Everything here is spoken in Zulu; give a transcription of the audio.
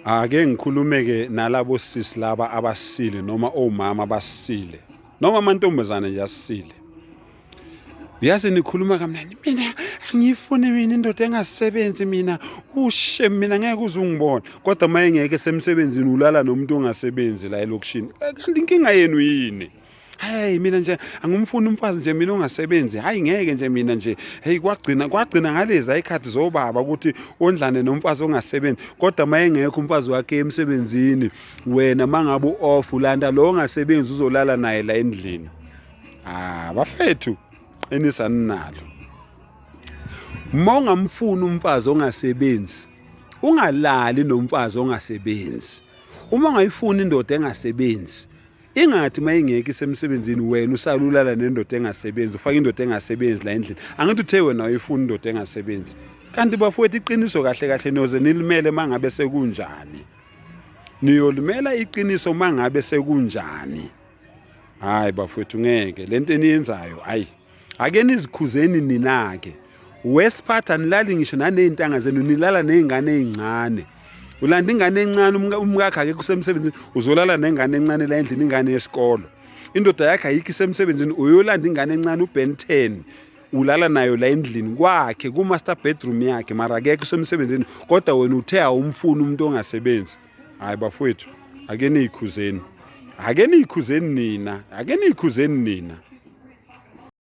Ake ngikhulume-ke nalabo sisi laba abasile noma omama abasile noma amantombazane nje asile. Yazi nikhuluma kamnandi, mina angiyifuni mina indoda engasebenzi mina, ushe mina ngeke uze ungibone. Kodwa uma engeke esemsebenzini ulala nomuntu ongasebenzi la elokishini. Kanti inkinga yenu yini? Hey, mina nje angimfuni umfazi nje mina ongasebenzi. Hayi, ngeke nje mina nje. Hey, kwagcina ngalezi ayikhathi zobaba ukuthi ondlane nomfazi ongasebenzi. Kodwa uma engekho umfazi wakhe emsebenzini, wena mangabe u-off ulanda lo ongasebenzi uzolala naye la endlini. Ah, bafethu, qinisa ninalo. Uma ungamfuni umfazi ongasebenzi, ungalali nomfazi ongasebenzi. Uma ungayifuni indoda engasebenzi, ingathi uma ingekho isemsebenzini wena usalulala nendoda engasebenzi, ufake indoda engasebenzi la endlini. Angithi uthe wena uyifuna indoda engasebenzi. Kanti bafowethu, iqiniso kahle kahle niyoze nilimele uma ngabe sekunjani. Niyolimela iqiniso uma ngabe sekunjani. Hayi bafowethu, ngeke lento eniyenzayo. Hayi, ake nizikhuzeni nina-ke. Wesiphatha nilali ngisho naney'ntanga zenu, nilala ney'ngane ey'ncane. Ulanda ingane encane, umkakhe akekho usemsebenzini, uzolala nengane encane la endlini, ingane yesikolo. Indoda yakhe ayikho, isemsebenzini, uyolanda ingane encane u-Ben 10, ulala nayo la endlini kwakhe ku-master bedroom yakhe, mara akekho, usemsebenzini, kodwa wena uthe awumfuni umuntu ongasebenzi. Hayi bafowethu, ake niyikhuzeni, ake niyikhuzeni nina, ake niyikhuzeni nina.